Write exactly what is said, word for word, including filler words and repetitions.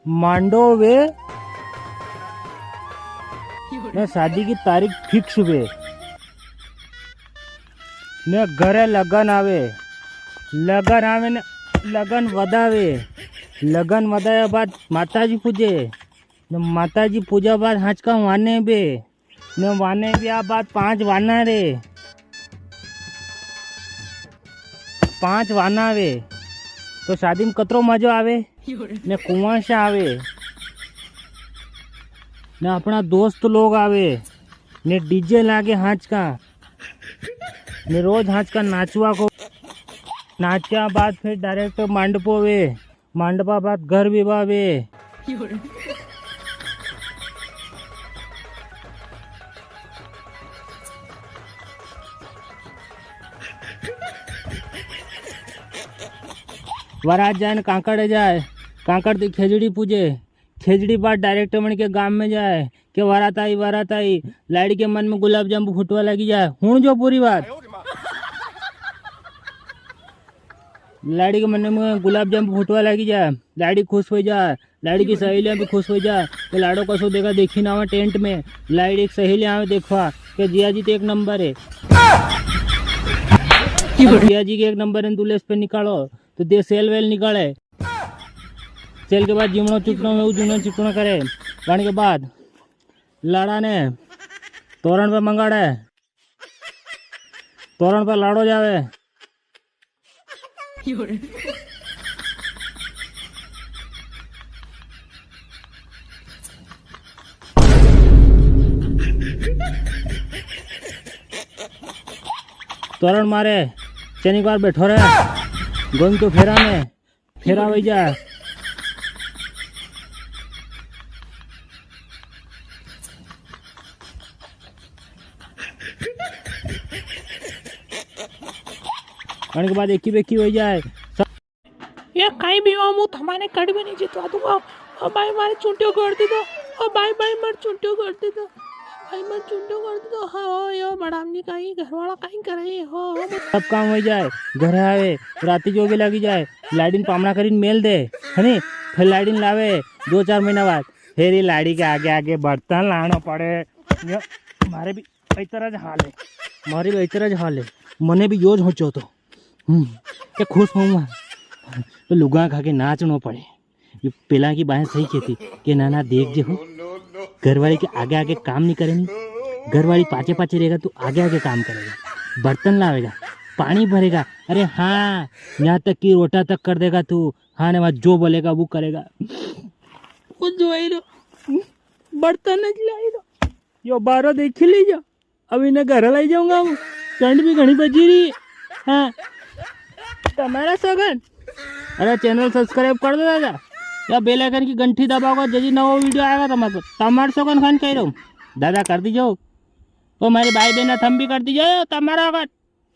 मांडो वे ने शादी की तारीख fix वे ने घरे लगन आवे, लगन आवे ने लगन वधावे, लगन वधाया बाद माताजी पूजे, ने माताजी पूजा बाद हांचका वाने बे, ने वाने भी आ बात पांच वाना रे, पांच वाना आवे, तो शादी में कतरो मजो आवे, ने कुंवाशा आवे, ने अपना दोस्त लोग आवे, ने D J लागे हांचका, ने रोज हांचका नाचवा को, नाचवा बाद फिर direct मांडपो वे, मांडपा बाद घर विवाह वे। वरात जाए ने कांकड़ जाए, कांकड़ ती खेजड़ी पूजे, खेजड़ी बाद direct मन के गांव में जाए, के वरात आई, वरात आई, लाड़ी के मन में गुलाब जामुन फूटवा लगी जाए। हुण जो पूरी बात। लाड़ी के मन में गुलाब जामुन फूटवा लगी जाए, लाड़ी खुश हो जाए, लाड़ी की सहेलियां भी खुश हो जाए। तो लाड़ो कसो देखा देखी ना आवे टेंट में, लाड़ी की सहेलियां आवे देखवा के जिया जी तो एक नंबर है। जिया जी के एक नंबर है, दुलेस पे निकालो तो दे सेल वेल निकाले। सेल के बाद जीमणो चुटणो में वो जीमणो चुटणो करे। वण के बाद लाड़ा ने तोरण पे मंगाड़े, तोरण पे लाड़ो जावे। तोरण मारे, चनिक बार बैठो रे, गोविंद तो फेरा में, फेरा वही जा। अन के बाद एकी बेकी हो जाए। ये काई भी हो, मु थमाने कड़ भी नी जितवा दूंगा। ओ भाई, मारे चुंटियो कर दे दो। ओ भाई, भाई, मारे चुंटियो कर दे दो। भाई, मारे चुंटियो कर दे दो। हाँ, यो बड़ा आदमी काई, घर वाला काई करे हो। सब काम हो जाए, घर आवे, राती जो भी लगी जाए, लाड़ी ने पामणा करीन मेल दे, है नी? फिर लाड़ी ने लावे दो चार महीना बाद, फिर ये लाड़ी के आगे आगे बर्तन लाना पड़े। यो, मारे भी इतरा ज हाल है, मारे भी इतरा ज हाल है। मने भी यो ज होचो तो, हम्म, के खुश होऊंगा तो लुगा खा के नाचनो पड़े। ये पेला की बात सही कहती कि ना, ना, देख जे हो, घरवाली के आगे आगे काम नी करे नी, घरवाली पाछे पाछे रहेगा, तू आगे आगे काम करेगा, बर्तन लावेगा, पानी भरेगा, अरे हाँ, यहाँ तक कि रोटा तक कर देगा तू। हाँ ने, वहाँ जो बोलेगा वो करेगा। वो जो आई रो, बर्तन ज लाई रो, यो बारो देखी लीजो। अब इने घर लाई जाऊंगा हूँ, ठंड भी घणी बजी री। हाँ, तमारा सोगन। अरे, channel subscribe कर दो दादा, या bell icon की घंटी दबाओगा, जदी नवो video आएगा तमारे, तमारा सोगन खान कह रहा हूँ दादा, कर दीजो। ओ मारी भाई बहना, थम भी कर दीजो, तमारा सोगन।